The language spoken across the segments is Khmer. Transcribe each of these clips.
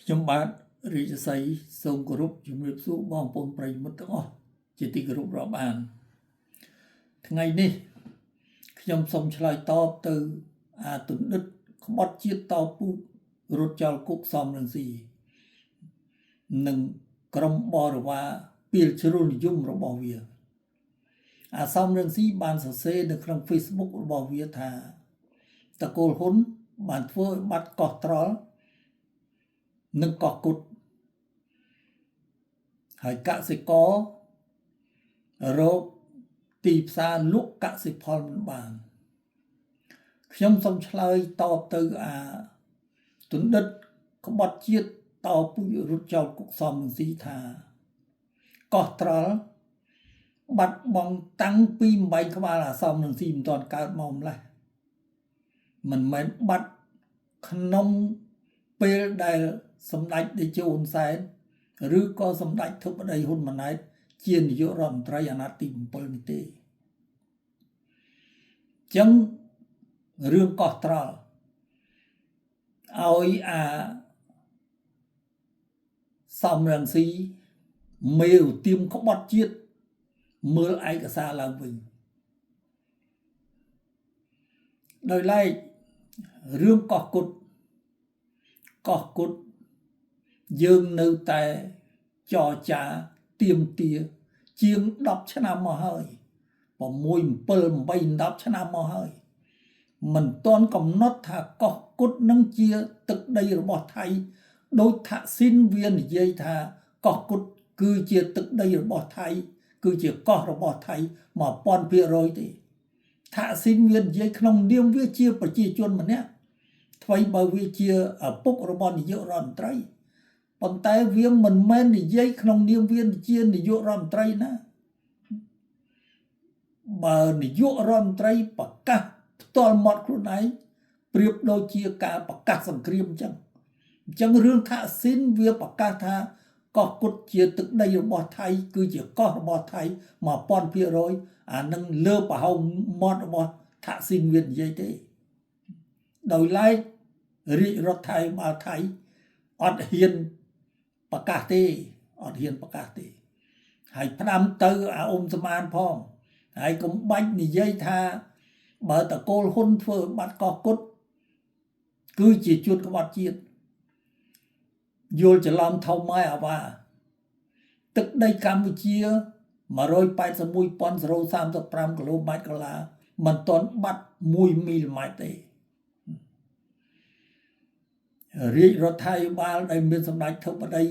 ខ្ញុំបាទរាជសីសូមគោរពជំរាបសួរបងប្អូនប្រិយមិត្តទាំងអស់ជាទីគោរពរាប់អានថ្ងៃនេះខ្ញុំសូមឆ្លើយតបទៅអាទណ្ឌិតក្បត់ជាតិតពូជរត់ចោលគុកសំរងស៊ីនិងក្រុមបរិវារពីលជ្រុលនិយមរបស់វាអាសំរងស៊ីបានសរសេរនៅក្នុង Facebook របស់វាថាតកូលហ៊ុនបានធ្វើឲ្យបាត់កោះត្រល់និងកោះគុតហើយកសិកររកទីផ្សារលក់កសិផលមិនបានខ្ញុំសូមឆ្លើយតបទៅអាទណ្ឌិតក្បត់ជាតិតពូជរត់ចោលគុកសំរងស៊ីថាកោះត្រល់បាត់បង់តាំងពីអំបែងក្បាលអាសំរងស៊ីមិនទាន់កើតមកម្លេះមិនមែនបាត់ក្នុងពេលដែលសម្ដេចតេជោហ៊ុនសែនឬក៏សម្ដេចធិបតីហ៊ុនម៉ាណែតជានាយករដ្ឋមន្ត្រីអាណត្តិទី7នេះទេចឹងរឿងកោះត្រល់ឲ្យអាសំរងស៊ីមេឧទាមក្បត់ជាតិមើលឯកសារឡើងវិញដោយឡែករឿងកោះគុតកោះគុតយើងនៅតែចរចាទៀមទាជាង10ឆ្នាំមកហើយ6 7 8 10ឆ្នាំមកហើយមិនទាន់កំណត់ថាកោះគុតនឹងជាទឹកដីរបស់ថៃដោយថាក់ស៊ីនវានិយាយថាកោះគុតគឺជាទឹកដីរបស់ថៃគឺជាកោះរបស់ថៃ 1000% ទេថាក់ស៊ីនវានិយាយក្នុងនាមវាជាប្រជាជនម្នាក់ថ្មីបើវាជាឪពុករបស់នាយករដ្ឋមន្ត្រីប៉ុន្តែវាមិនមែននិយាយក្នុងនាមវាជានាយករដ្ឋមន្ត្រីណាបើនាយករដ្ឋមន្ត្រីប្រកាសផ្ទាល់មាត់ខ្លួនឯងប្រៀបដូចជាការប្រកាសសង្គ្រាមអញ្ចឹងរឿងថាក់ស៊ីនវាប្រកាសថាកោះគុតជាទឹកដីរបស់ថៃគឺជាកោះរបស់ថៃ 1000% អានឹងលើប្រហោងមាត់របស់ថាក់ស៊ីនវានិយាយទេដោយឡែករាជរដ្ឋាភិបាលថៃអត់ហ៊ានប្រកាសទេអត់ហ៊ានប្រកាសទេហើយផ្ដាំទៅអាអ៊ុំសមានផងហើយកុំបាច់និយាយថាបើតកូលហ៊ុនធ្វើបាត់កោះគុតគឺជាជនក្បត់ជាតិយល់ច្រឡំធំហើយអាវ៉ាទឹកដីកម្ពុជា 181.035 គីឡូម៉ែត្រកន្លះមិនទាន់បាត់1មីលីម៉ែត្រទេរាជរដ្ឋាភិបាលដែលមានសម្ដេចធិបតី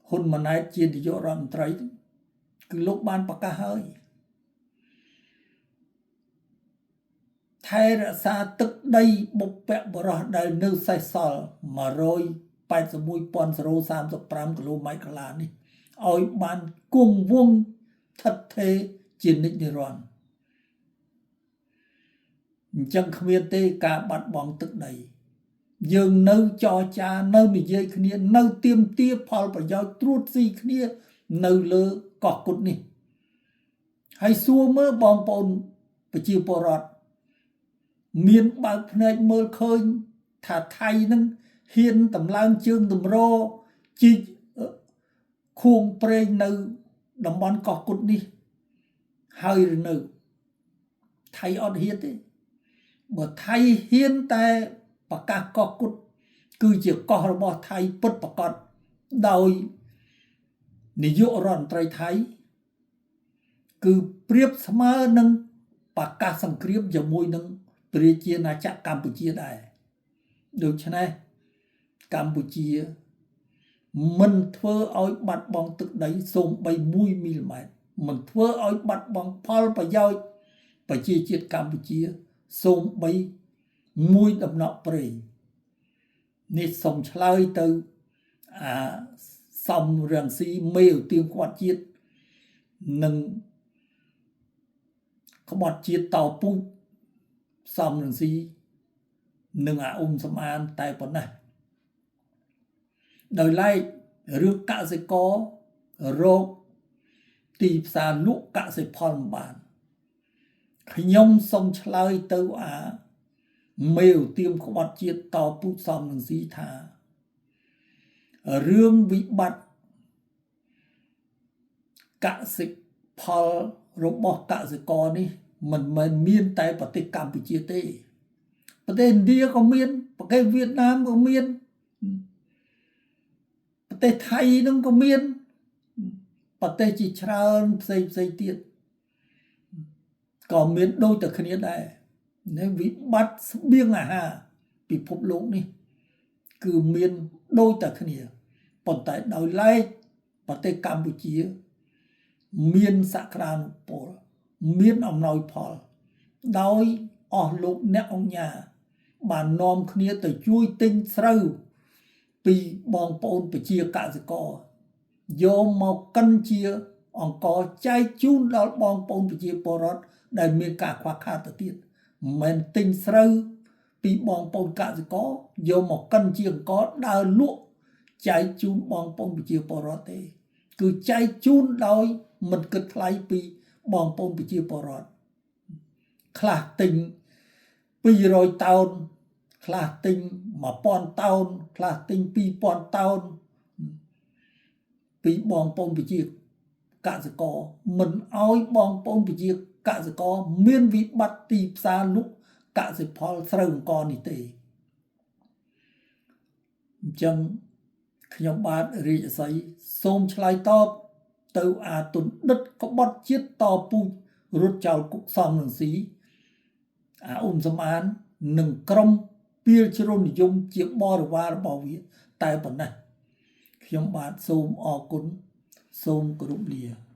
ហ៊ុនម៉ាណែតជានាយករដ្ឋមន្ត្រីគឺលោកបានប្រកាសហើយថែរក្សាទឹកដីបុព្វបុរសដែលនៅសេសសល់ 181.035 គីឡូម៉ែត្រកន្លះនេះឲ្យបានគង់វង្សថិតថេរជានិច្ចនិរន្តរ៍អញ្ចឹងគ្មានទេការបាត់បង់ទឹកដីយើងនៅចរចានៅនិយាយគ្នានៅទៀមទាផលប្រយោជន៍ត្រួតស៊ីគ្នានៅលើកោះគុតនេះហើយសួរមើលបងប្អូនប្រជាពលរដ្ឋមានបើកភ្នែកមើលឃើញថាថៃនឹងហ៊ានតម្លើងជើងតម្រជីកខួងព្រេងនៅតំបន់កោះគុតនេះហើយឬនៅថៃអត់ហ៊ានទេបើថៃហ៊ានតែប្រកាសកោះគុតគឺជាកោះរបស់ថៃពិតប្រាកដដោយនាយករដ្ឋមន្ត្រីថៃគឺប្រៀបស្មើនឹងប្រកាសសង្គ្រាមជាមួយនឹងប្រជាណាចក្រកម្ពុជាដែរដូច្នេះកម្ពុជាមិនធ្វើឲ្យបាត់បង់ទឹកដីសូម្បី1មីលីម៉ែត្រមិនធ្វើឲ្យបាត់បង់ផលប្រយោជន៍ប្រជាជាតិកម្ពុជាសូម្បីមួយដំណក់ព្រេងនេះសូមឆ្លើយទៅអាសំរងស៊ីមេឧទាមក្បត់ជាតិនិងក្បត់ជាតិតពូជសំរងស៊ីនិងអាអ៊ុំសំអានតែប៉ុណ្ណេះដោយឡែករឿងកសិកររកទីផ្សារលក់កសិផលមិនបានខ្ញុំសូមឆ្លើយទៅអាមេឧទាមក្បត់ជាតិតពូជសំរងស៊ីថា រឿងវិបត្តិកសិផលរបស់កសិករនេះមិនមែនមានតែប្រទេសកម្ពុជាទេប្រទេសឥណ្ឌាក៏មានប្រទេសវៀតណាមក៏មានប្រទេសថៃនឹងក៏មានប្រទេសជាច្រើនផ្សេងផ្សេងទៀតក៏មានដូចតែគ្នាដែរនេះវិបត្តិស្បៀងអាហារពិភពលោកនេះគឺមានដូចតែគ្នាប៉ុន្តែដោយឡែកប្រទេសកម្ពុជាមានសក្តានុពលមានអំណោយផលដោយអស់លោកអ្នកអង្គញាបាននាំគ្នាទៅជួយទិញស្រូវពីបងប្អូនប្រជាកសិករយកមកកិនជាអង្គចែកជូនដល់បងប្អូនប្រជាពលរដ្ឋដែលមានការខ្វះខាតទៅទៀតមិនមែនទិញស្រូវពីបងប្អូនកសិករយកមកកិនជាអង្គដើរលក់ចែកជូនបងប្អូនប្រជាពលរដ្ឋទេគឺចែកជូនដោយមិនគិតថ្លៃពីបងប្អូនប្រជាពលរដ្ឋខ្លះទិញ200តោនខ្លះទិញ1000តោនខ្លះទិញ2000តោនពីបងប្អូនប្រជាកសិករមិនអោយបងប្អូនប្រជាកសិករមានវិបត្តិទីផ្សារលក់កសិផលស្រូវអង្ករនេះទេអញ្ចឹងខ្ញុំបាទរាជសីសូមឆ្លើយតបទៅអាទណ្ឌិតក្បត់ជាតិតពូជរត់ចោលគុកសំរងស៊ីអាអ៊ុំសំអាននិងក្រុមពីលជ្រុលនិយមជាបរិវាររបស់វាតែប៉ុណ្ណេះខ្ញុំបាទសូមអរគុណសូមគោរពលា។